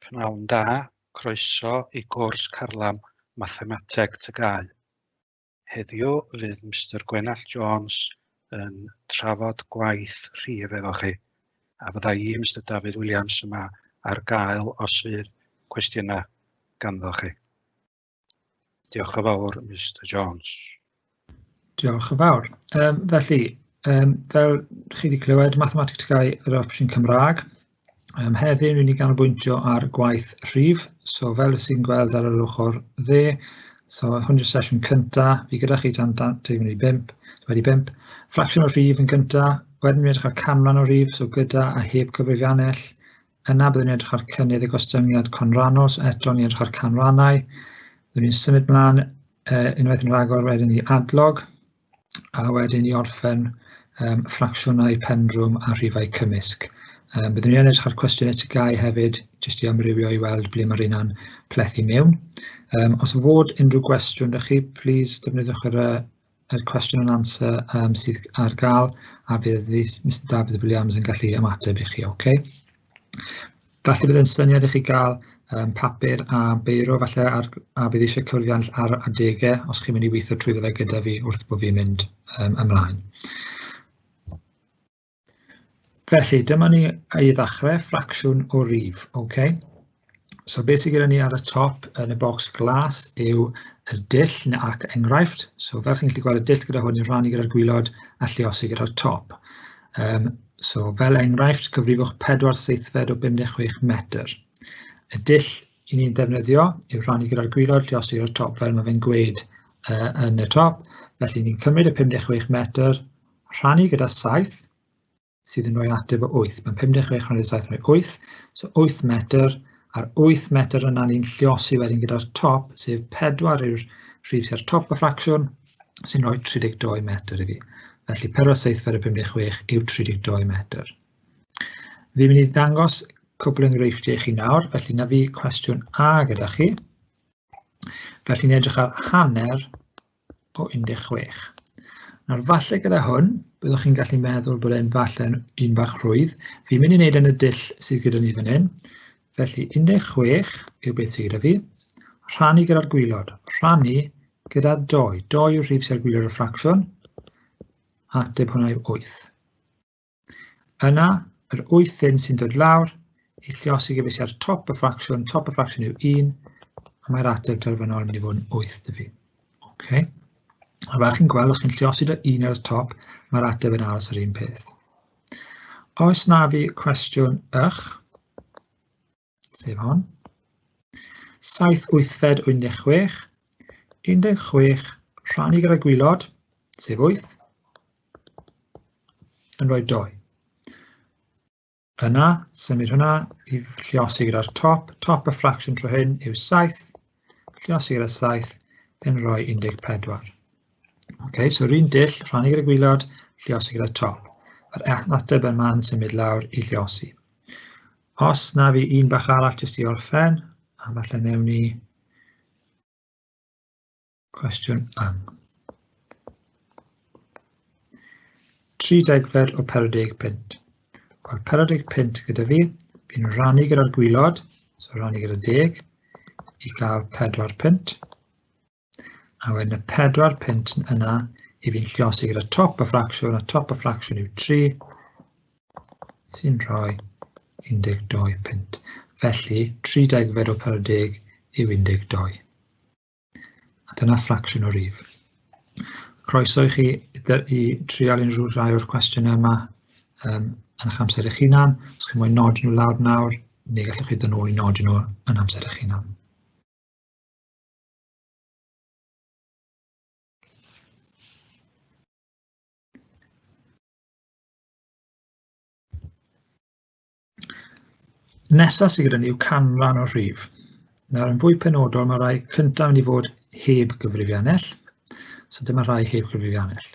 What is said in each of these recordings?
Pnawn da, croeso i gwrs carlam Mathemateg TGAU. Heddiw fydd Mister Gwenallt Jones yn trafod gwaith rhif efo chi, a fydda i, Mister Dafydd Williams, yma ar gael os fydd cwestiynau ganddo chi. Diolch yn fawr, Mister Jones. Diolch yn fawr. Felly, fel chi wedi clywed, Mathemateg TGAU yr opsiwn Cymraeg. Heddiw, ni'n mynd i ganolbwyntio ar gwaith rhif. So, fel sy'n gweld ar yr ochr dde, so hwn yw'r sesiwn cynta, fi gyda chi tan 5, wedi 5. Ffracsiwn o rhif yn gynta, wedyn ni'n edrych ar canran o rhif, so gyda a heb cyfrifiannell. Yna byddwn ni'n edrych ar cynnydd y gostyngiad canrannol, so eto ni'n edrych ar canrannau. Byddwn ni'n symud mlaen unwaith yn rhagor wedyn i adlog, a wedyn i orffen ffracsiynau pendrwm a rhifau cymysg. Byddwn ni'n edrych ar cwestiynau TGAU hefyd, jyst i amrywio i weld ble mae'r un plethu mewn. Os fod unrhyw gwestiwn 'da chi, please defnyddiwch yr question and answer sydd ar gael, a fydd Mister Dafydd Williams yn gallu ymateb i chi, oce? Falle bydd yn syniad i chi gael papur a beiro falle, a bydd eisiau cyfrifiannell ar adegau os chi'n mynd i weithio trwyddo fe gyda fi wrth bod fi'n mynd ymlaen. Felly, dyma ni i ddechrau, ffracsiwn o rif, oce? So beth sydd gyda ni ar y top yn y bocs glas yw y dull neu ac enghraifft. So fel chi'n gallu gweld y dull gyda hwn yw rhannu gyda'r gwilod a lluosi gyda'r top. So fel enghraifft, cyfrifwch 4/7 o 56 metr. Y dull i ni'n ddefnyddio yw rhannu gyda'r gwilod, lluosi gyda'r top, fel mae fe'n gweud yn y top. Felly ni'n cymryd y 56 metr, rhannu gyda 7, sydd yn rhoi ateb o 8. Mae'n 56 rhannu 7 yn rhoi 8, so 8 metr, a'r 8 metr yna ni'n lluosi wedyn gyda'r top, sef 4 yw'r rhif sydd ar top y ffracsiwn, sy'n rhoi 32 metr i fi. Felly 4/7 o 56 yw 32 metr. Fi'n mynd i ddangos cwpl enghreifftiau i chi nawr, felly na fi cwestiwn A gyda chi. Felly ni'n edrych ar hanner o 16. Nawr falle gyda hwn, byddwch chi'n gallu meddwl bod e'n falle'n un bach rhwydd. Fi'n mynd i wneud yn y dull sydd gyda ni fan hyn. Felly 16 yw beth sydd gyda fi. Rhannu gyda'r gwilod. Rhannu gyda 2. 2 yw'r rhif sydd ar gwilod y ffracsiwn. Ateb hwnna yw 8. Yna, yr 8 hyn sy'n dod lawr, i lluosi gyda ar top y ffracsiwn, top y ffracsiwn yw 1, a mae'r ateb terfynol yn mynd i fod yn 8 dy fi. Okay. A fel chi'n gweld, os chi'n lluosi dy 1 ar y top, mae'r ateb yn aros yr un peth. Oes na fi cwestiwn ych, sef hon, 7/8 o 16, 16 rhannu gyda gwilod, sef 8, yn rhoi 2. Yna, symud hwnna i lluosi gyda'r top. Top y ffracsiwn tro hyn yw 7. Lluosi gyda 7 yn rhoi 14. Okay, so yr un dull, rhannu gyda gwilod, lluosi gyda top. Mae'r ateb yma yn symud lawr i lluosi. Os na fi un bach arall jyst i orffen, a falle newn ni cwestiwn yng. 30 o 45. Wel, 45 gyda fi, fi'n rhannu gyda'r gwilod, so rhannu gyda 10, i gael 4 punt. A wedyn y 4 punt yna, i fi'n lluosi gyda top y ffracsiwn, a top y ffracsiwn yw 3, sy'n rhoi 12 punt. Felly, 30 o 40 yw 12. A dyna ffracsiwn o rif. Croeso i chi i trial unrhyw rai o'r cwestiynau yma yn eich amser eich hunan. Os chi'n moyn nodi nhw lawr nawr, neu gallwch chi ddod nôl i nodi nhw yn amser eich hunan. Nesaf sydd gyda ni yw canran o'r rhif. Nawr yn fwy penodol, mae rhai cyntaf yn mynd i fod heb gyfrifiannell. So dyma rhai heb gyfrifiannell.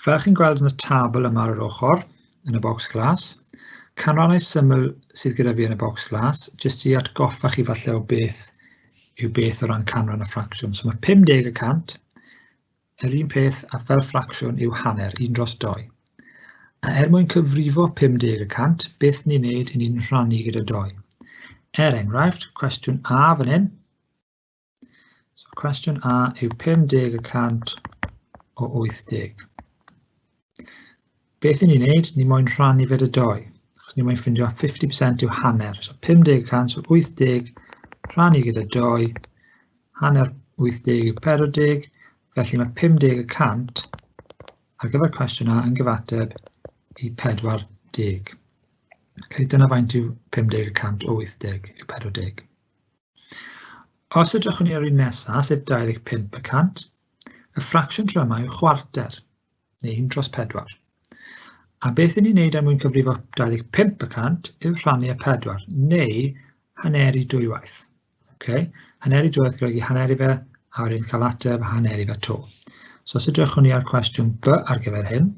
Fel chi'n gweld yn y tabl yma ar yr ochr, yn y bocs glas, canrannau syml sydd gyda fi yn y bocs glas, jyst i atgoffa chi falle o beth yw beth o ran canran y ffracsiwn. So mae 50%, yr un peth a fel ffracsiwn yw hanner, 1/2. A er mwyn cyfrifo 50%, beth ni'n neud, ni'n rhannu gyda 2. Er enghraifft, cwestiwn A fan hyn. So cwestiwn A yw 50% o 80. Beth ni'n ei wneud? Ni moyn rhannu fe 'da 2, achos ni moyn ffindio 50% yw hanner. So 50%, so 80 rhannu gyda 2, hanner 80 yw 40, felly mae 50% ar gyfer cwestiwn A yn gyfateb i 40. Okay, dyna faint yw 50% o 80 yw 40. Os edrychwn ni ar un nesaf, sef 25%, y ffracsiwn tro yma yw chwarter, neu 1 dros 4. A beth ni'n ei wneud er mwyn cyfrifo 25% yw rhannu â 4, neu haneru dwywaith. Okay? Haneru dwywaith golygu haneru fe, a wedyn cael ateb a haneru fe to. So os edrychwn ni ar cwestiwn B ar gyfer hyn,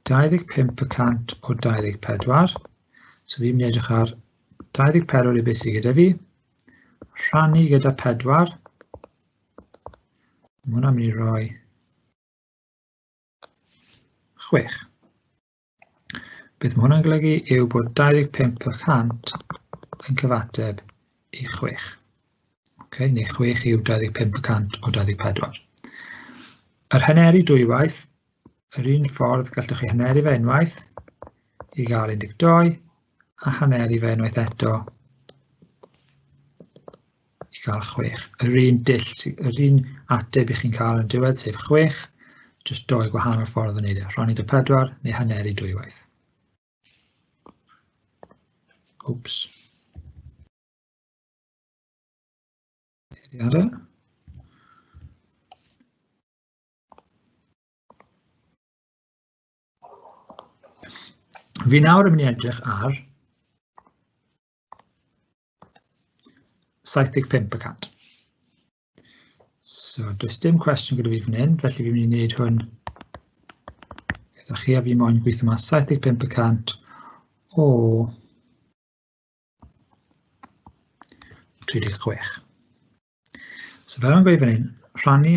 25% o 24, so fi'n mynd i edrych ar 24 yw beth sydd gyda fi, rhannu gyda 4, mae hwnna'n mynd i roi 6. Beth mae hwnna'n golygu yw bod 25% yn cyfateb i 6. Okay, neu 6 yw 25% o 24. Yr haneru dwywaith, yr un ffordd gallwch chi haneru fe unwaith i gael 12, a haneru fe unwaith eto i gael 6. Yr un dull, yr un ateb i chi'n cael yn diwedd, sef 6, jyst doi gwahanol ffordd o wneud e. Rhannu 'da 4 neu haneru dwywaith. Oops. Eiliadau. Fi nawr yn mynd i edrych ar 75%. So, does dim cwestiwn gyda fi fan hyn, felly fi'n mynd i wneud hwn gyda chi a fi moyn gweithio mas 75% o 36. So fel mae'n gweud fan hyn, rhannu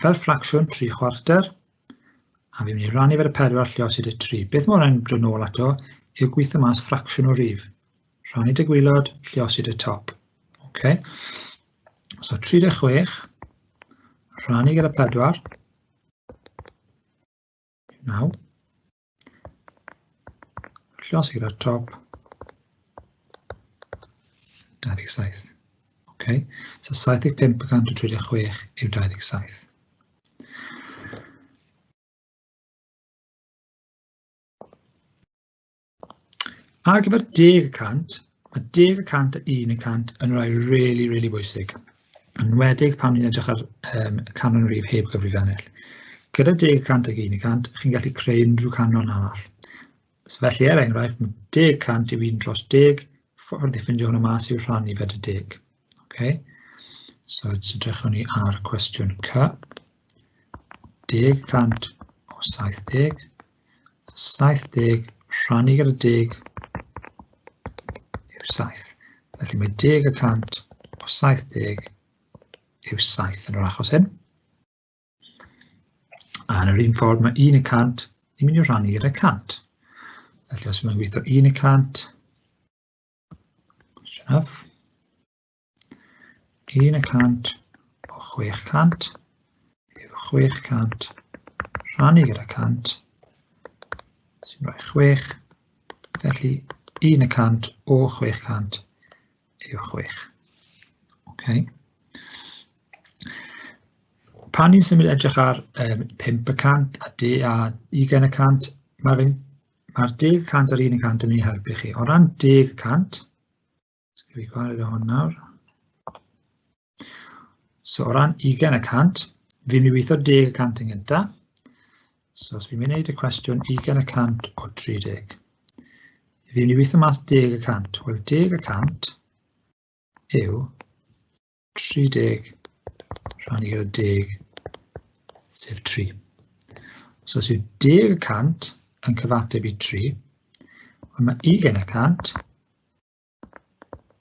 fel ffracsiwn 3 chwarter, a fi'n mynd i rannu fel y 4 lliosi 'da 3. Beth mae hwnna'n dod nôl ato yw gweithio mas ffracsiwn o rif. Rhannu 'da gwaelod, lliosi 'da top. Okay. So 36, rhannu gyda 4, 9. Lliosi gyda'r top, 27. Okay. So 75% o 36 yw 27. Ar gyfer 10%, mae 10% a 1% yn rhai really, really bwysig. Yn enwedig pan ni'n edrych ar canran rif heb gyfrifiannell. Gyda 10% ac 1%, chi'n gallu creu unrhyw canran arall. So felly, er enghraifft, mae 10% yw 1 dros 10, ffordd i ffindio hwnna mas yw rhannu fe 'da 10. Okay? So, edrychwn ni ar cwestiwn C. 10% o 70. 70 rhannu gyda 10 yw 7. Felly mae 10% o 70 yw 7 yn yr achos hyn. A yn yr un ffordd mae 1%, ni'n mynd i rannu gyda 100. Felly os mae'n gweithio 1%, cwestiwn F, 1% o 600 yw 600 rhannu gyda 100, sy'n rhoi 6, felly 1% o 600 yw 6. Okay. Pan ni'n symud edrych ar 5% a 20%, mae'r 10% a'r 1% yn mynd i helpu chi. O ran 10%, fi gwared o hwn nawr. So o ran 20%, fi'n mynd i weithio 10% yn gyntaf. So os fi'n mynd i wneud y cwestiwn 20% o 30. Fi'n mynd i weithio mas 10%. Wel 10% yw 30 rhannu gyda 10, sef 3. So os yw 10% yn cyfateb i 3, wel mae 20%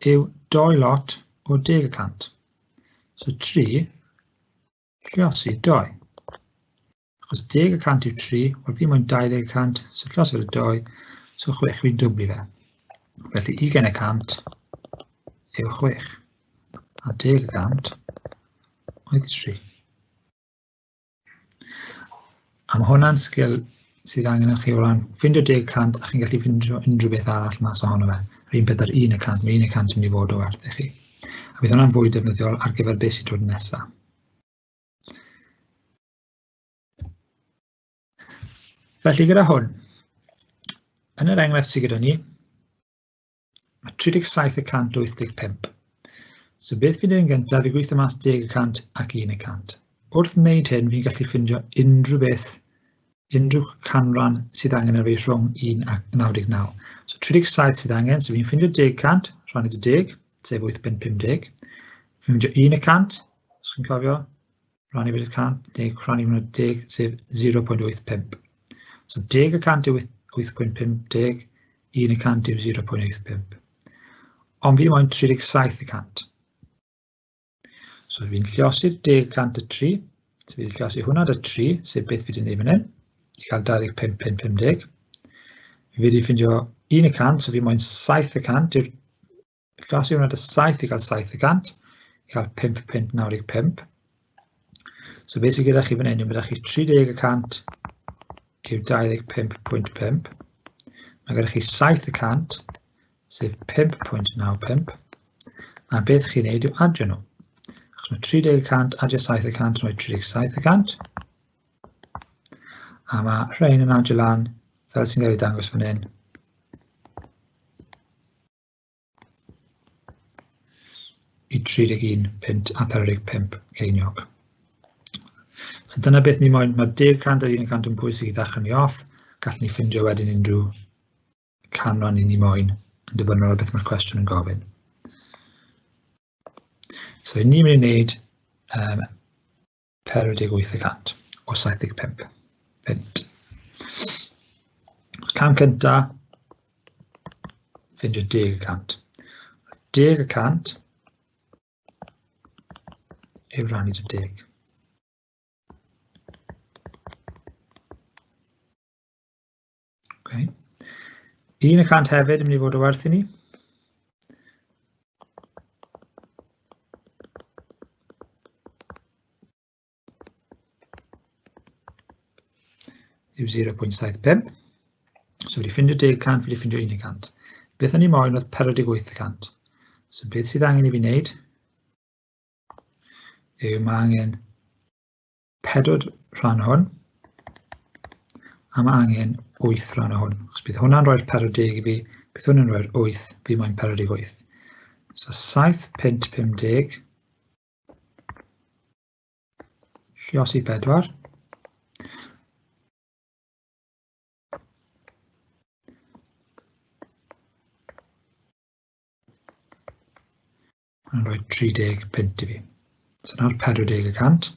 yw 2 lot o 10%. So 3 lliosi 2. Achos 10% yw 3, wel fi moyn 20%, so lliosi gyda 2, so 6 fi'n dwblu fe. Felly 20% yw 6, a 10% oedd 3. A mae hwnna'n sgil sydd angen i chi o ran ffindio 10% a chi'n gallu ffindio unrhyw beth arall mas ohono fe. Yr un peth ar 1%, mae 1% yn mynd i fod o werth i chi. A bydd hwnna'n fwy defnyddiol ar gyfer beth sy'n dod nesaf. Felly gyda hwn, yn yr enghraifft sydd gyda ni, mae 37% 85. So beth fi'n gwneud yn gyntaf, fi'n gweithio mas 10% ac 1%. Wrth wneud hyn, fi'n gallu ffindio unrhyw beth, unrhyw canran sydd angen ar fi rhwng 1 ac 99. So 37 sydd angen, so fi'n ffindio 10%, rhannu dy 10, sef 8.50. Fi'n ffindio 1%, os chi'n cofio, rhannu gyda 100, neu rhannu hwnna 10, sef 0.85. So 10% yw 8.50, 1% yw 0.85. Ond fi moyn 37%. So fi'n lliosi'r 10% y 3, so fi'n lliosi hwnna dy 3, sef beth fi wedi gwneud fan hyn, i cael 25.50. Fi wedi ffindio 1%, so fi moyn 7% yw'r Llosi hwnna dy 7 i gael 7%, i gael 5.95. So beth sydd gyda chi fan hyn yw gyda chi 30% yw 25.5. Mae gyda chi 7%, sef 5.95. A beth chi'n neud yw adio nhw. Achos mae 30% adio 7% yn rhoi 37%. A mae rhain yn adio lan fel sy'n cael ei dangos fan hyn. I 31 punt a 45 ceiniog. So dyna beth ni moyn, mae 10% a 1% yn bwysig i ddechrau ni off, gallwn ni ffindio wedyn unrhyw canran i ni moyn yn dibynnu ar beth mae'r cwestiwn yn gofyn. So ni'n mynd i wneud 48% o 75 punt. Cam cynta, ffeindio 10%. 10% yw rannu dy 10. Okay. 1% hefyd yn mynd i fod o werth i ni. Yw 0.75. So wedi ffindio 10%, wedi ffindio 1%. Beth o'n i moyn oedd 48%. So beth sydd angen i fi wneud yw mae angen 4 rhan hwn, a mae angen 8 rhan o hwn. Achos bydd hwnna'n rhoi'r 40 i fi, bydd hwn yn rhoi'r 8, fi moyn 48. So 7.50 lliosi 4. Mae'n rhoi 30 punt i fi. So nawr 40 y cant.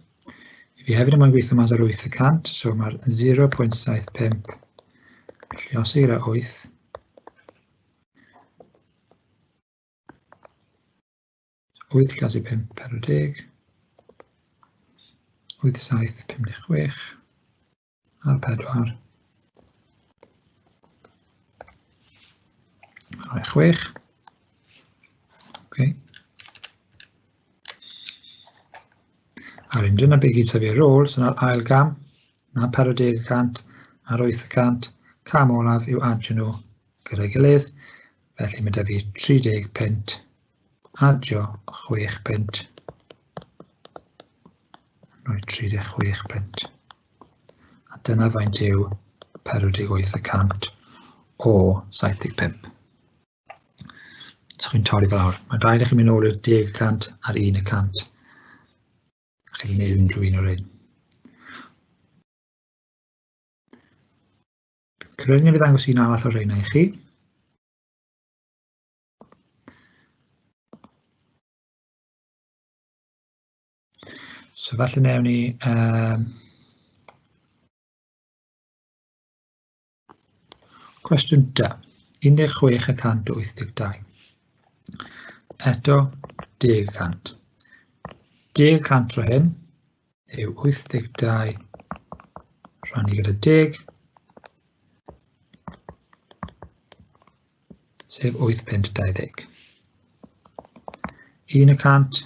I fi hefyd yn moyn gweithio mas ar 8 y cant, so mae'r 0.75 lliosi gyda 8. 8 lliosi 5, 40. 8, 7, 56. Ar 4. Ar 6. Okay. A'r un dyna beth gyd sef ar ôl, so na'r ail gam, na 40%, na'r 8%, cam olaf yw adio nhw gyda'i gilydd, felly mae da fi 30 punt, adio 6 punt, rhoi 36 punt. A dyna faint yw 48% o 75. So chi'n torri fel awr. Mae'n rhaid i chi mynd nôl i'r 10% a'r 1%. A chi'n gwneud unrhyw un o'r un. Credu ni fi ddangos un arall o'r rheina i chi. So falle newn ni cwestiwn D, 16%82. Eto, 10%. 10% o hyn yw 82 rhannu gyda 10. sef 8.20. 1%,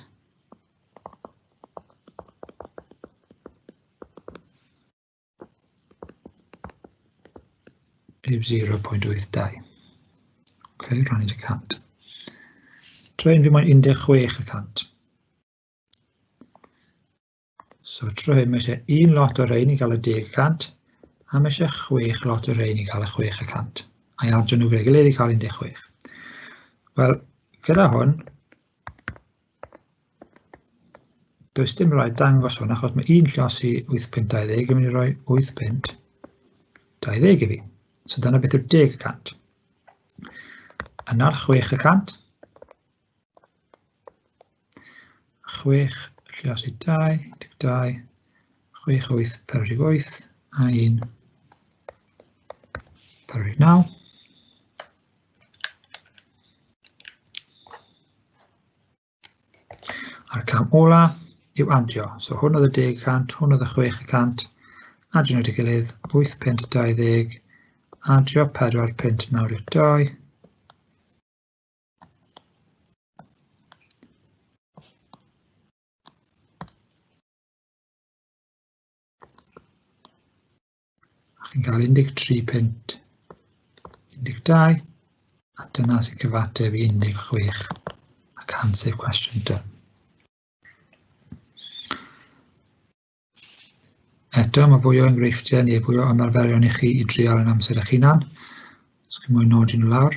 yw 0.82. Ok, rhannu dy 100. Tro hyn fi moyn 16%. So tro hyn mae eisiau un lot o rhain i gael y 10%, a mae eisiau 6 lot o rhain i gael y 6%. A i adio nhw gyda'i gilydd i cael 16. Wel, gyda hwn, does dim rhaid dangos hwn, achos mae un llosi 8.20 yn mynd i roi 8.20 i fi. So dyna beth yw'r 10%. Yna'r 6%, 6 lliosi 2, 12, 6, 8, 48 a 1, 49. A'r cam ola yw adio. So hwn oedd y 10%, hwn oedd y 6%, adio nhw at ei gilydd, 8.20, adio 4.92, A chi'n cael 13.12, a dyna sy'n cyfateb i 16 a cant, sef cwestiwn D. Eto, mae fwy o enghreifftiau neu fwy o ymarferion i chi i drial yn amser eich hunan. Os chi'n moyn nodi nhw lawr.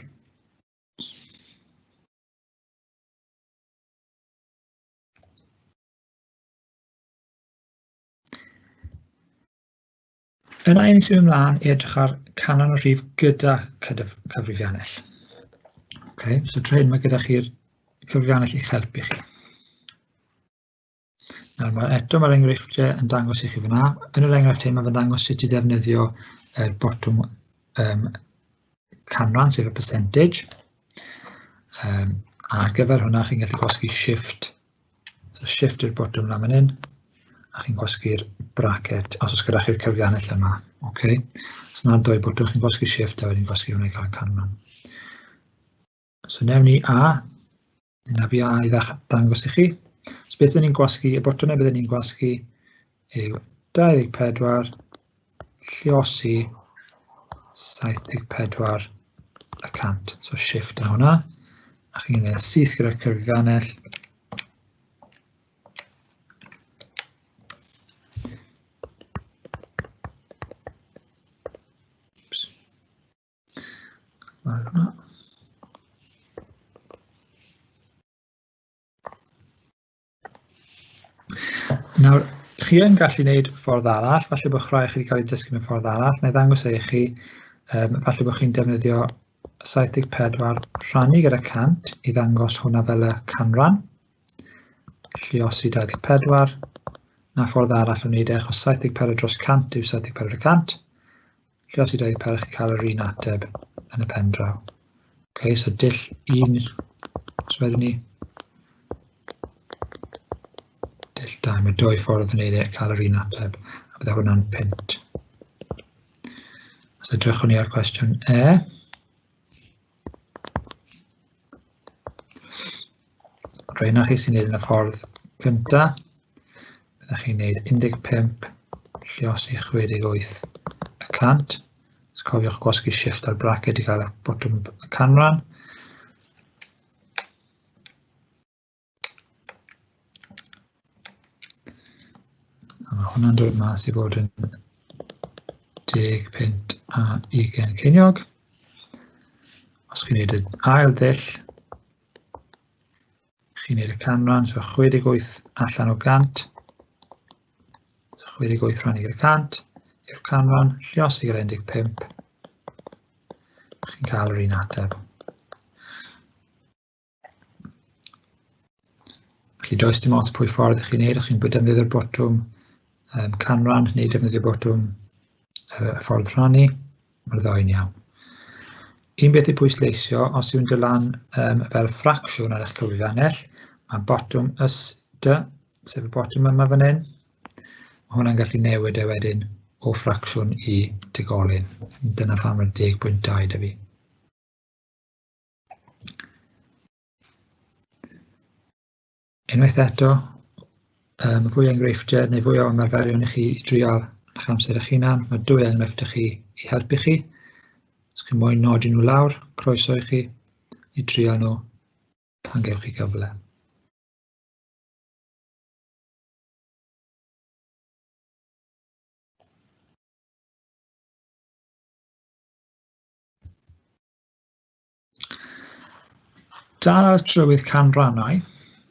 Yna i ni symud ymlaen i edrych ar canran y rhif gyda cyfrifiannell. Okay, so tro hyn mae gyda chi'r cyfrifiannell i'ch helpu chi. Nawr mae eto mae'r enghreifftiau yn dangos i chi fyna. Yn yr enghraifft hyn mae fe'n dangos sut i ddefnyddio yr botwm canran, sef y percentage. A ar gyfer hwnna chi'n gallu gwasgu shift. So shift yw'r botwm lan fan hyn, a chi'n gwasgu'r bracket os oes gyda chi'r cyfrifiannell yma. Okay. Os na'r doi botwm, chi'n gwasgu shift a wedyn gwasgu hwnna i gael canran. So newn ni A, yna fi A i ddangos i chi. So beth byddwn ni'n gwasgu, y botwm byddwn ni'n gwasgu yw 24 lliosi 74 y cant. So shift ar hwnna. A chi'n gwneud syth gyda'r cyfrifiannell. Oops. Nawr, chi yn gallu gwneud ffordd arall, falle bod rhai chi wedi cael eu dysgu mewn ffordd arall, na i ddangos e i chi, falle bod chi'n defnyddio 74 rhannu gyda 100 i ddangos hwnna fel y canran, lluosi 24, na ffordd arall o wneud e, achos 74 dros 100 yw 74 y 100, Lluosi 24 chi'n cael yr un ateb yn y pen draw. Okay, so dull 1, os wedyn ni, dull 2, mae dwy ffordd o wneud e, cael yr un ateb, a bydde hwnna'n punt. Os edrychwn ni ar cwestiwn E, Rhaid na chi sy'n neud yn y ffordd cynta, byddwch chi'n neud 15 lliosi 68 y cant. So cofiwch gwasgu shift ar bracket i gael y botwm y canran. A mae hwnna'n dod mas i fod yn 10 punt a 20 ceiniog. Os chi'n gwneud y ail ddull, chi'n gwneud y canran, so 68 allan o 100. So 68 rhannu gyda 100 yw'r canran, lliosi gyda 15. Chi'n cael yr un ateb. Felly does dim ots pwy ffordd ych chi'n neud, chi'n defnyddio'r botwm canran neu defnyddio botwm y ffordd rhannu, mae'r ddau'n iawn. Un beth i pwysleisio, os yw'n dod lan fel ffracsiwn ar eich cyfrifiannell, mae botwm ys dy, sef y botwm yma fan hyn, mae hwnna'n gallu newid e wedyn o ffracsiwn i degolyn. Dyna pham mae'r 10.2 da fi. Unwaith eto, fwy o enghreifftiau neu fwy o ymarferion i chi i drial eich amser eich hunan. Mae dwy enghraifft i chi i helpu chi. Os chi'n moyn nodi nhw lawr, croeso i chi i drial nhw pan gewch chi gyfle. Dal ar y trywydd canrannau,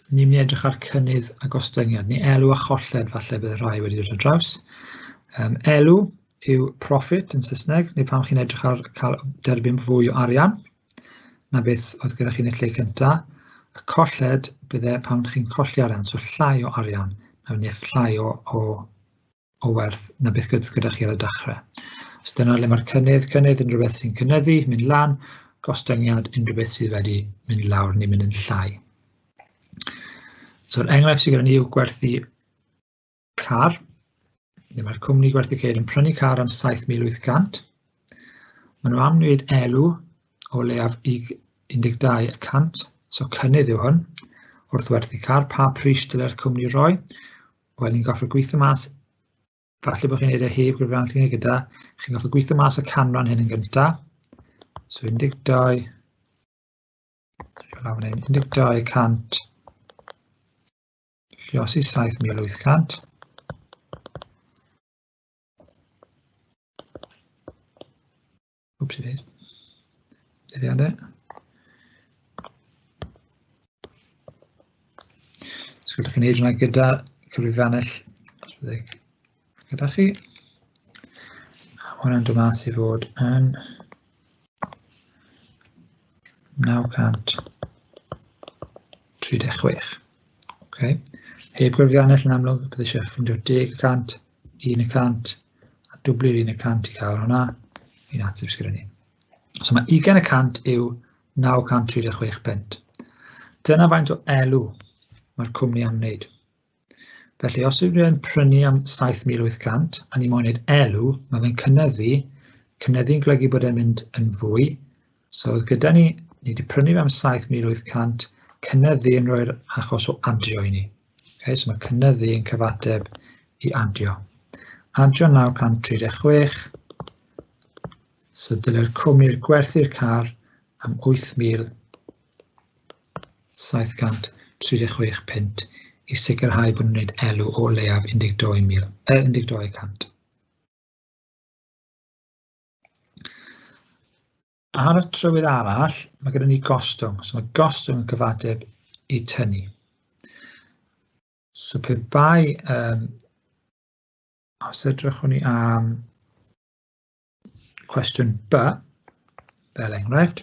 ni'n mynd i edrych ar cynnydd a gostyngiad, neu elw a cholled falle bydd rhai wedi dod ar draws. Elw yw profit yn Saesneg, neu pan chi'n edrych ar cael derbyn fwy o arian na beth oedd gyda chi yn y lle cyntaf. Y colled bydde pan chi'n colli arian, so llai o arian, neu llai o werth na beth gyda chi ar y dechrau. So dyna le mae'r cynnydd, cynnydd unrhyw beth sy'n cynyddu, mynd lan, gostyngiad unrhyw beth sydd wedi mynd lawr neu mynd yn llai. So'r enghraifft sydd gyda ni yw gwerthu car. Neu mae'r cwmni gwerthu ceir yn prynu car am 7,800. Maen nhw am wneud elw o leiaf 12%, so cynnydd yw hwn, wrth werthu car. Pa pris dylai'r cwmni roi? Wel, ni'n gorfod gweithio mas, falle bod chi'n neud e heb gyfran chi'n gyda, chi'n gorfod gweithio mas y canran hyn yn gyntaf. So 12, 12% lliosi 7,800. Wps i ddweud. Dyddiadau. So gallwch chi wneud hwnna gyda cyfrifannell, os bydde gyda chi. A hwnna'n dod mas i fod yn 936. Okay. Heb gyfrifannell yn amlwg, bydde eisiau ffindio 10%, 1%, a dwblu'r 1% i cael hwnna, un ateb sydd gyda ni. So mae 20% yw 936 punt. Dyna faint o elw mae'r cwmni am wneud. Felly os yw'n rhywun prynu am 7,800 a ni moyn wneud elw, mae fe'n cynyddu, cynyddu'n golygu bod e'n mynd yn fwy. So gyda ni, ni wedi prynu fe am 7,800, cynyddu yn rhoi'r achos o adio i ni. Okay, so mae cynyddu yn cyfateb i adio. Adio 936, so dylai'r cwmni'r gwerthu'r car am 8,736 punt i sicrhau bod nhw'n gwneud elw o leiaf 12,000, 12%. Ar y trywydd arall, mae gyda ni gostwng. So mae gostwng yn cyfateb i tynnu. So pe bai, os edrychwn ni am cwestiwn B, fel enghraifft,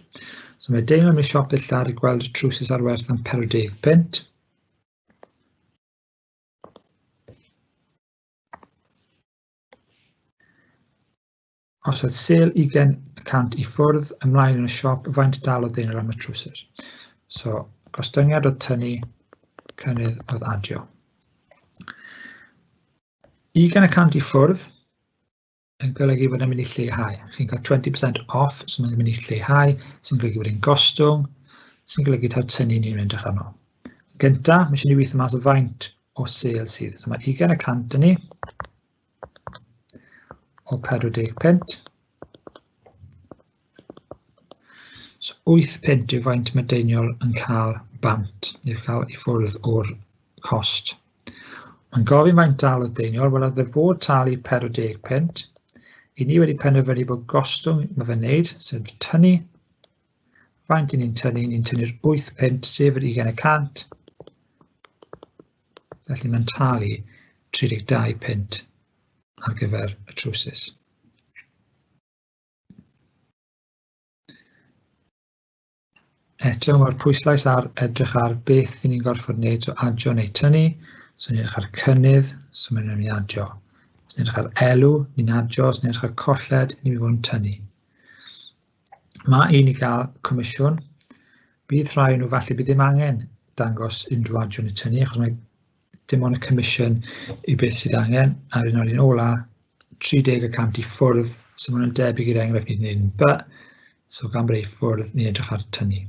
so mae deimlo mewn siop ddillad i gweld y trowsus ar werth am 40 punt. Os oedd sêl 20% i ffwrdd ymlaen yn y siop, faint dalodd deunydd am y trowsus? So, gostyngiad oedd tynnu, cynnydd oedd adio. 20% i ffwrdd yn golygu bod e'n mynd i lleihau. Chi'n cael 20% off, so mae'n mynd i lleihau, sy'n golygu bod e'n gostwng, sy'n golygu taw tynnu ni'n mynd edrych arno. Gynta, mae eisiau ni weithio mas o faint o sêl sydd. So mae 20% yn ni o 40 punt. So 8 punt yw faint mae Deiniol yn cael bant, neu cael i ffwrdd o'r cost. Mae'n gofyn faint dal oedd Deiniol, wel oedd e fod talu 40 punt. I ni wedi penderfynu bod gostwng mae fe'n neud, sef tynnu. Faint i ni'n tynnu? Ni'n tynnu'r 8 punt, sef yr 20%. Felly mae'n talu 32 punt ar gyfer y trowsus. Eto, mae'r pwyslais ar edrych ar beth ni'n gorfod wneud, so adio neu tynnu. So ni'n edrych ar cynnydd, so mae'n mynd i adio. Os ni'n edrych ar elw, ni'n adio. Os ni'n edrych ar colled, ni'n mynd i fod yn tynnu. Mae un i gael comisiwn. Bydd rhai nhw falle bydd ddim angen dangos unrhyw adio neu tynnu, achos mae dim ond y comisiwn i beth sydd angen. A'r un o'r un ola, 30% i ffwrdd, so maen nhw'n debyg i'r enghraifft ni'n gwneud yn B, so gan bod ei ffwrdd, ni'n edrych ar tynnu.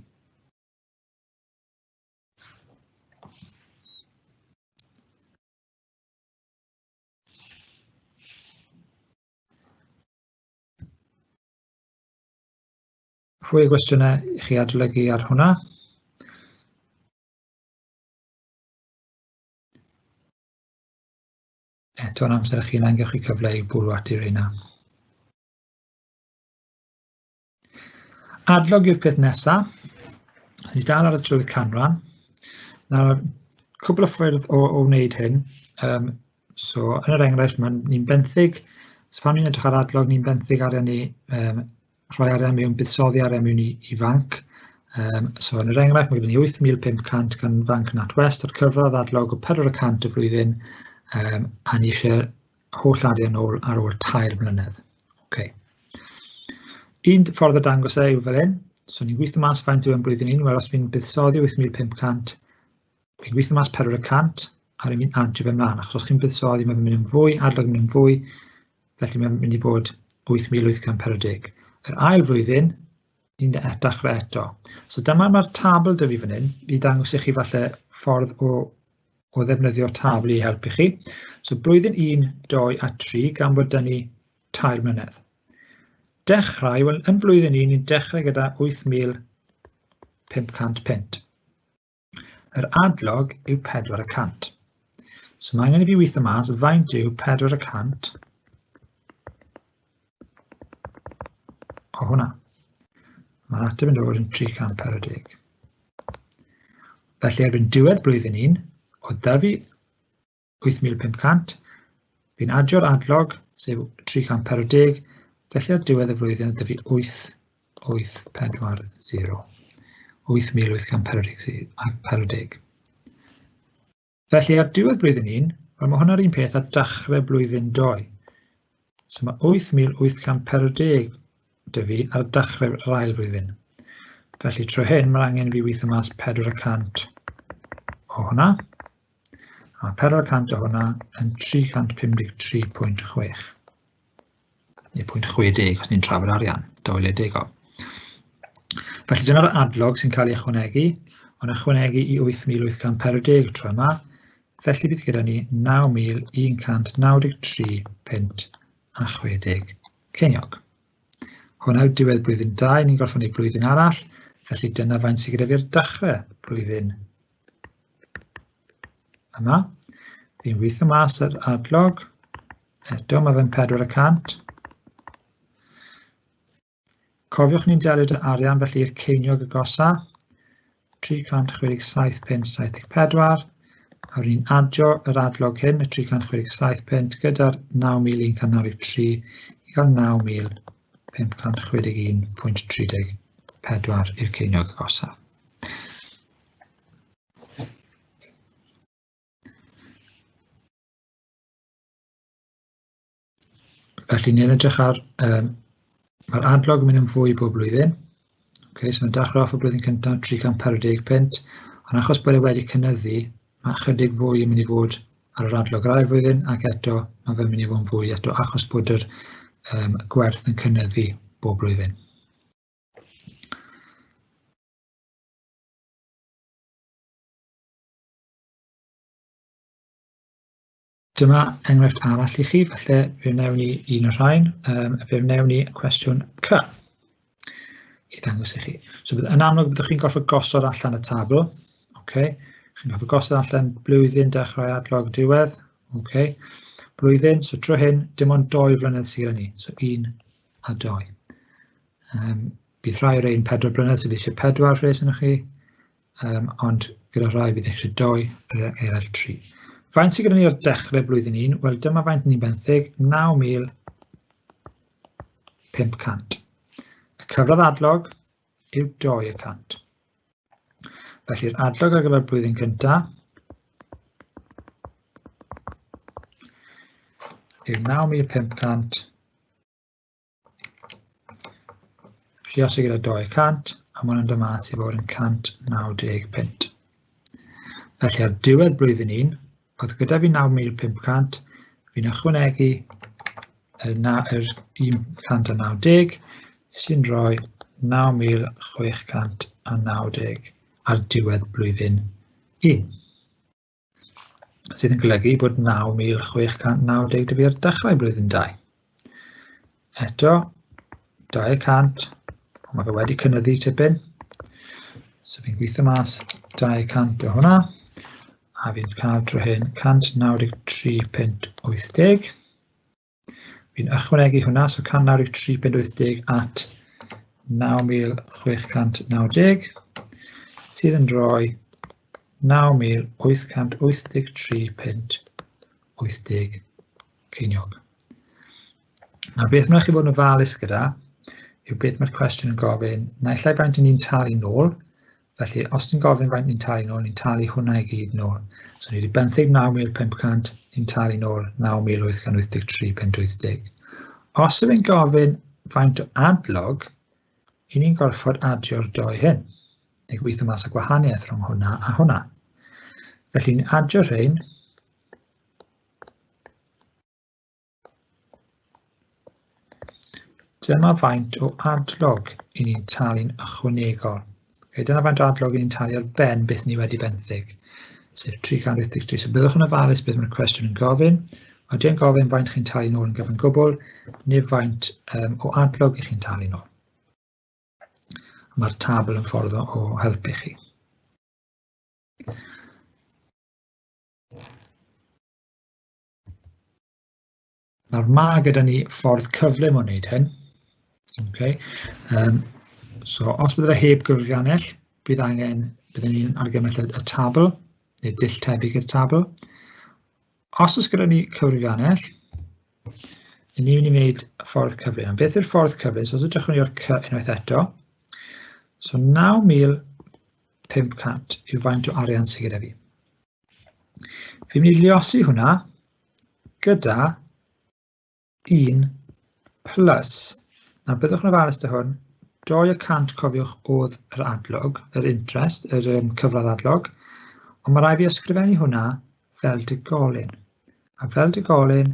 Fwy o gwestiynau i chi adolygu ar hwnna. Eto yn amser eich hunain, gewch chi cyfle i bwrw ati reina. Adlog yw'r peth nesaf. Ni dal ar y trywydd canran. Nawr, cwbl o ffyrdd o, o wneud hyn. Um, so, yn yr enghraifft, mae ni'n benthyg, so pan ni'n edrych ar adlog, ni'n benthyg arian ni, um, rhoi arian mewn, buddsoddi arian mewn i, i fanc. Um, so, yn yr enghraifft, mae gyda ni 8,500 gan fanc NatWest ar cyfradd adlog o 400 y flwyddyn, um, a ni eisiau holl arian ôl ar ôl tair mlynedd. Okay. Un ffordd o dangos e yw fel hyn. So ni'n gweithio mas faint yw yn blwyddyn un. Wel, os fi'n buddsoddi 8,500, fi'n gweithio mas 400, a rwy'n mynd adio fe mlaen. Achos os chi'n buddsoddi, mae'n mynd yn fwy, adlog yn mynd yn fwy, felly mae'n mynd i fod 8,840. Yr ail flwyddyn, ni'n dechrau eto. So dyma mae'r tabl dy fi fan hyn, i ddangos i chi falle ffordd o, o ddefnyddio tabl i helpu chi. So blwyddyn 1, 2 a 3, gan bod dyn ni tair mlynedd. Dechrau, wel yn blwyddyn 1, ni'n dechrau gyda 8,500 punt. Yr adlog yw 400. So mae angen i fi weithio mas faint yw 400 o hwnna. Mae'r ateb yn dod yn 340. Felly erbyn diwedd blwyddyn 1, o dyfu 8,500, fi'n adio'r adlog, sef 340, felly ar diwedd y flwyddyn ydy fi 8840. 8,840. Felly ar diwedd blwyddyn 1, wel mae hwnna'r un peth a dechrau blwyddyn 2. So mae 8,840 dy fi ar dechrau'r ail flwyddyn. Felly trwy hyn mae angen i fi weithio mas 400 o hwnna. A 400 o hwnna yn 353.6. Neu 0.60 os ni'n trafod arian, 20. Felly dyna'r adlog sy'n cael ei ychwanegu, ond ychwanegu i 8,840 tro yma, felly bydd gyda ni 9,193 punt a 60 ceiniog. Hwna yw diwedd blwyddyn 2, ni'n gorffen ei blwyddyn arall, felly dyna faint sydd gyda fi'r dechrau blwyddyn yma. Fi'n weithio mas yr adlog. Eto, mae fe'n 400. Cofiwch ni'n delio dy arian, felly i'r ceiniog agosa. 367.74. A ni'n adio yr adlog hyn, y 367 punt, gyda'r 9,193 i gael 9,561.34 i'r ceiniog agosaf. Felly ni'n edrych ar, um, mae'r adlog yn mynd yn fwy bob blwyddyn. Okay, so mae'n dechrau off y blwyddyn cyntaf 340 punt, ond achos bod e wedi cynyddu, mae ychydig fwy yn mynd i fod ar yr adlog yr ail flwyddyn, ac eto mae fe'n mynd i fod yn fwy eto achos bod yr um, gwerth yn cynyddu bob blwyddyn. Dyma enghraifft arall i chi, falle fe wnewn ni un o'r rhain, um, fe wnewn ni cwestiwn C i ddangos i chi. So yn amlwg byddwch chi'n gorfod gosod allan y tabl, okay. Chi'n gorfod gosod allan blwyddyn, dechrau, adlog, diwedd, okay. Blwyddyn, so trwy hyn, dim ond 2 flynedd sydd gyda ni, so 1 a 2. Um, bydd rhai o'r ein 4 blynedd sydd eisiau 4 rhes yno chi, um, ond gyda rhai fydd eisiau 2, eraill 3. Faint sydd gyda ni ar dechrau blwyddyn 1? Wel, dyma faint ni'n benthyg, 9,500. Y cyfradd adlog yw 2%. Felly'r adlog ar gyfer blwyddyn cyntaf yw 9,500 Lluosi gyda 200, a mae hwnna'n dod mas i fod yn 190 punt. Felly ar diwedd blwyddyn 1, oedd gyda fi 9,500, fi'n ychwanegu yr, na, yr 190 sy'n rhoi 9,690 ar diwedd blwyddyn 1. Sydd yn golygu bod 9,690 dy fi ar dechrau blwyddyn 2. Eto, 200, Ond mae fe wedi cynyddu tipyn. So fi'n gweithio mas 200 o hwnna, a fi'n cael tro hyn 193.80. Fi'n ychwanegu hwnna, so 193.80 at 9,690, sydd yn rhoi 9,883.80 ceiniog. Nawr beth mae'n chi fod yn ofalus gyda yw beth mae'r cwestiwn yn gofyn, naill ai faint ni'n talu nôl, felly os ti'n gofyn faint ni'n talu nôl, ni'n talu hwnna i gyd nôl. So ni wedi benthyg 9,500, ni'n talu nôl 9,883.80. Os yw'n gofyn faint o adlog, i ni'n gorfod adio'r doi hyn, neu gweithio mas y gwahaniaeth rhwng hwnna a hwnna. Felly ni'n adio rhain. Dyma faint o adlog i ni'n talu'n ychwanegol. Okay, dyna faint o adlog i ni'n talu ar ben beth ni wedi benthyg, sef 383. So byddwch yn ofalus beth mae'r cwestiwn yn gofyn. Mae dyn gofyn faint chi'n talu nôl yn gyfan gwbl, neu faint o adlog i chi'n talu nôl. Mae'r tabl yn ffordd o helpu chi. Nawr mae gyda ni ffordd cyflym o wneud hyn. Okay. So os bydde fe heb gyfrifiannell, bydd angen, byddwn ni'n argymell y tabl, neu dull tebyg i'r tabl. Os oes gyda ni cyfrifiannell, ni'n mynd i wneud ffordd cyflym. Beth yw'r ffordd cyflym? So os edrychwn ni o'r C unwaith eto, so 9,500 yw faint o arian sydd gyda fi. Fi'n mynd i luosi hwnna gyda 1 plus. Nawr byddwch yn ofalus dy hwn, 2% cofiwch oedd yr adlog, yr interest, yr cyfradd adlog, ond mae rhaid fi ysgrifennu hwnna fel digolyn. A fel digolyn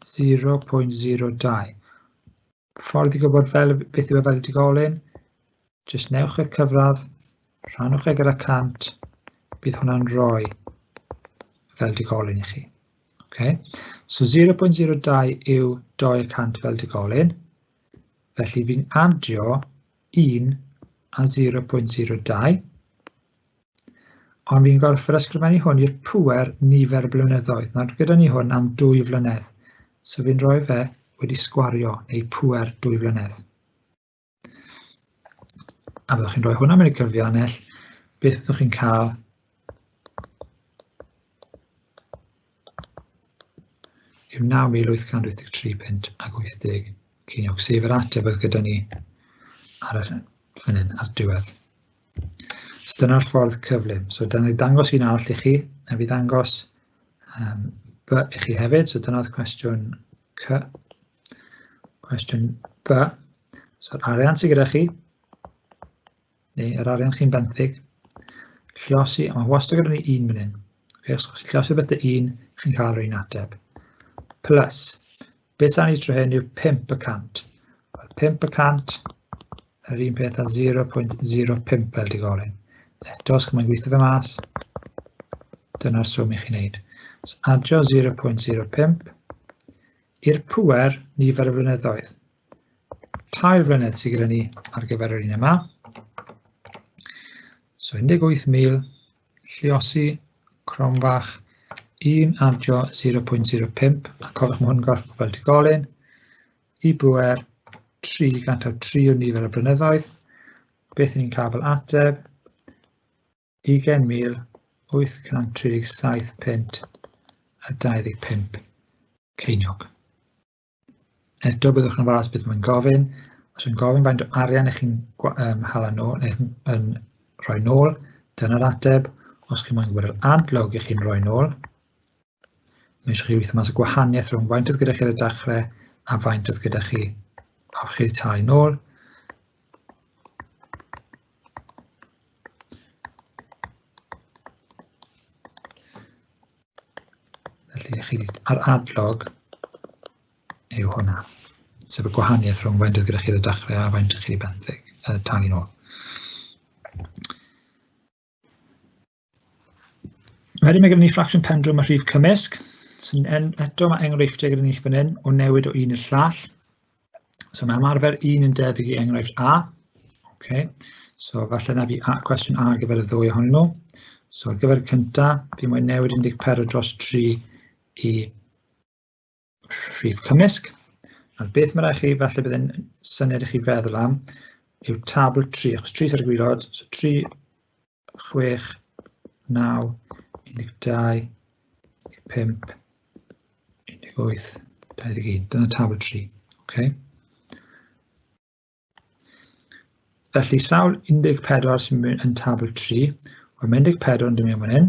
0.02. Ffordd i gwybod fel beth yw e fel digolyn, jyst newch y cyfradd, rhannwch e gyda 100, bydd hwnna'n rhoi fel digolyn i chi. Okay. So 0.02 yw 2% fel digolyn, felly fi'n adio 1 a 0.02, ond fi'n gorfod ysgrifennu hwn i'r pŵer nifer y blynyddoedd. Nawr gyda ni hwn am 2 flynedd, so fi'n rhoi fe wedi sgwario neu pŵer 2 flynedd. A byddwch chi'n rhoi hwnna mewn i cyfrifiannell, beth byddwch chi'n cael yw 9,883 punt ac 80 ceiniog, sef yr ateb oedd gyda ni ar y fan hyn, ar diwedd. So dyna'r ffordd cyflym. So dyna i ddangos un arall i chi, na fi ddangos B i chi hefyd. So dyna'r cwestiwn C. Cwestiwn B. So'r arian sydd gyda chi, neu yr arian chi'n benthyg, lliosi, a mae wastad gyda ni un fan hyn. Okay, os chi'n lliosi beth y un, chi'n cael yr un ateb. Plus, beth sy'n ni tro hyn yw 5%. Wel, 5%, yr un peth â 0.05 fel digolyn. Eto, os chi'n moyn gweithio fe mas, dyna'r swm i chi wneud. So, adio 0.05 i'r pŵer nifer y flynyddoedd. 3 flynedd sydd gyda ni ar gyfer yr un yma. So 18,000, lliosi, cromfach, 1 adio 0.05, a cofiwch mae hwn yn gorff fel digolyn, i bŵer 303 o nifer y blynyddoedd. Beth ni'n cael fel ateb? 20,837 punt a 25 ceiniog. Eto byddwch yn ofalus beth mae'n gofyn. Os yw'n gofyn faint o arian ych chi'n hala nôl, neu chi'n yn rhoi nôl, dyna'r ateb. Os chi'n moyn gwybod yr adlog ych chi'n rhoi nôl, mae eisiau chi weithio mas y gwahaniaeth rhwng faint oedd gyda chi ar y dechrau a faint oedd gyda chi a chi wedi talu nôl. Felly chi ar adlog yw hwnna, sef y gwahaniaeth rhwng faint oedd gyda chi ar y dechrau a faint chi wedi benthyg, talu nôl. Wedyn mae gennym ni ffracsiwn pendrwm a rhif cymysg. So, eto mae enghreifftiau gyda ni fan hyn o newid o un i'r llall. So mae ymarfer un yn debyg i enghraifft A. Okay. So falle na fi a, cwestiwn A ar gyfer y ddwy ohonyn nhw. So ar gyfer y cyntaf, fi moyn newid 14 dros 3 i rhif cymysg. Nawr beth mae rhaid chi, falle bydd yn syniad i chi feddwl am, yw tabl 3, achos 3 sydd ar y gwylod, so 3, 6, 9, 12, 15, 18, 21. Dyna tabl 3. Okay. Felly, sawl 14 sy'n mynd yn tabl 3? Wel, mae 14 yn dod mewn fan hyn.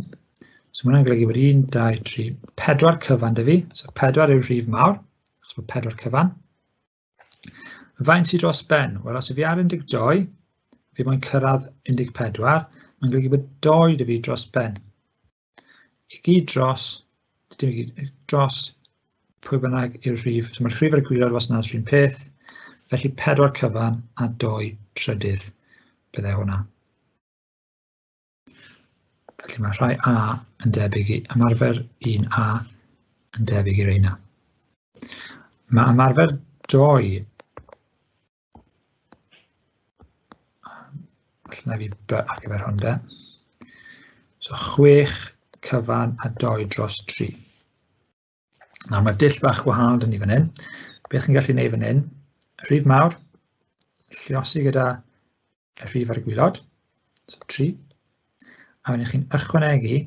So mae hwnna'n golygu bod 1, 2, 3, 4 cyfan dy fi. So 4 yw'r rhif mawr, achos bod 4 cyfan. Faint sydd dros ben? Wel, os yw fi ar 12, fi moyn cyrraedd 14, mae'n golygu bod 2 dy fi dros ben. I gyd dros, dim i gyd, dros pwy bynnag yw'r rhif. So mae'r rhif ar y gwylod wastad yn un peth, felly 4 cyfan a 2 trydydd byddai hwnna. Felly mae rhai A yn debyg i ymarfer 1A yn debyg i'r reina. Mae ymarfer 2 Falle na fi B ar gyfer hwn de. So 6 cyfan a 2 dros 3. Nawr mae dull bach gwahanol dyn ni fan hyn. Beth chi'n gallu gwneud fan hyn? Rhif mawr, lliosi gyda y rhif ar y gwylod, so 3. A wedyn chi'n ychwanegu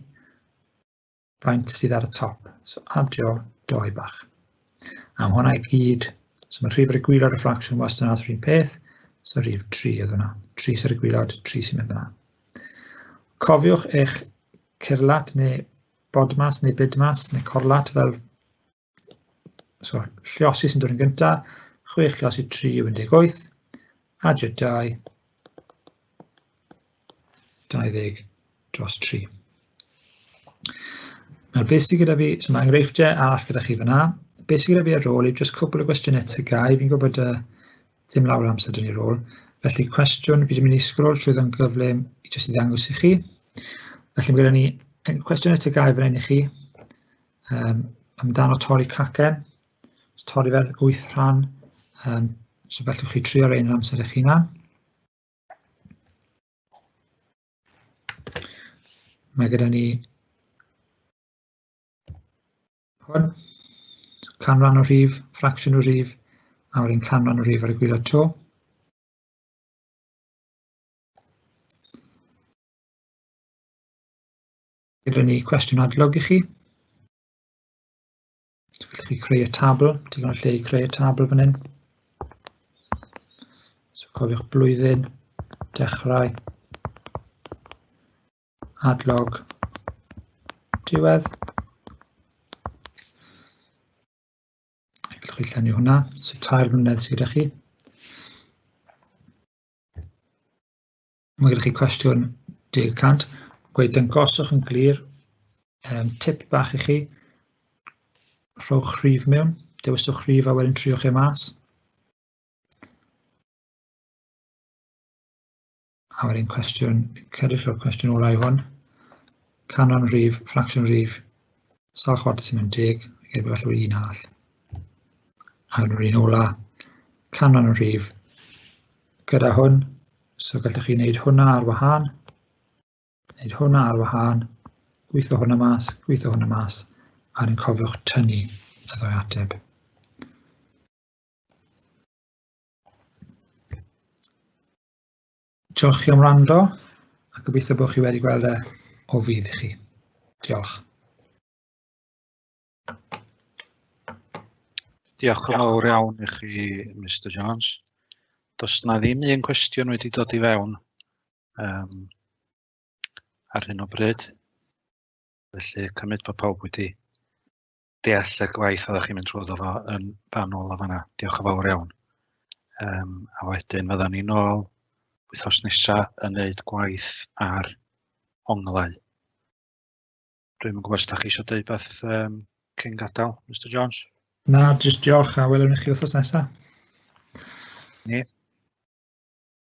faint sydd ar y top. So adio doi bach. A mae hwnna i gyd, so mae rhif ar y gwylod y ffracsiwn wastad yn aros yr un peth, so rhif 3 oedd hwnna. 3 sydd ar y gwylod, 3 sy'n mynd fyna. Cofiwch eich curlat neu bodmas neu bidmas neu corlat fel so, lliosi sy'n dod yn gyntaf, 6 lliosi 3 yw 18, adio 2, 20 dros 3. Nawr beth sydd gyda fi, so mae enghreifftiau arall gyda chi fyna. Beth sydd gyda fi ar ôl yw jyst cwpl o gwestiynau TGAU. Fi'n gwybod dim lawer o amser dyn ni ar ôl. Felly cwestiwn, fi wedi mynd i sgrol trwyddo'n gyflym i jyst i ddangos i chi. Felly mae gyda ni cwestiynau TGAU fan hyn i chi amdano torri cacen. So, torri fel 8 rhan. So felly chi trio rein yn amser eich hunan. Mae gyda ni hwn, canran o rhif, ffracsiwn o rhif, a wedyn canran o rhif ar y gwylod to. Gyda ni cwestiwn adlog i chi. So gallwch chi creu y tabl, digon o lle i creu y tabl fan hyn. So cofiwch blwyddyn, dechrau, adlog, diwedd. Gallwch chi llenwi hwnna, so 3 mlynedd sydd gyda chi. Mae gyda chi cwestiwn 10%. Gweud dangoswch yn glir, tip bach i chi, rhowch rhif mewn, dewiswch rhif a wedyn triwch e mas. A wedyn cwestiwn, cedrych o'r cwestiwn olau i hwn, canran rhif, ffracsiwn rhif, sawl chwarter sy'n mynd 10, gyda falle un arall. A yr un ola, canran rhif, gyda hwn, so gallwch chi wneud hwnna ar wahân, wneud hwnna ar wahân, gweithio hwnna mas, gweithio hwnna mas, a wedyn cofiwch tynnu y ddwy ateb. Diolch chi am wrando, a gobeithio bod chi wedi gweld e o fudd i chi. Diolch. Diolch yn fawr iawn i chi, Mr Jones. Does na ddim un cwestiwn wedi dod i fewn ar hyn o bryd. Felly cymryd bod pawb wedi deall y gwaith oeddech chi'n mynd trwyddo fo yn fanwl o fanna. Diolch yn fawr iawn. A wedyn fyddan ni nôl wythnos nesa yn neud gwaith ar onglau. Dwi'm yn gwybod os ydych chi eisiau dweud beth cyn gadael, Mr Jones? Na, jyst diolch a welwn i chi wythnos nesaf. Ni.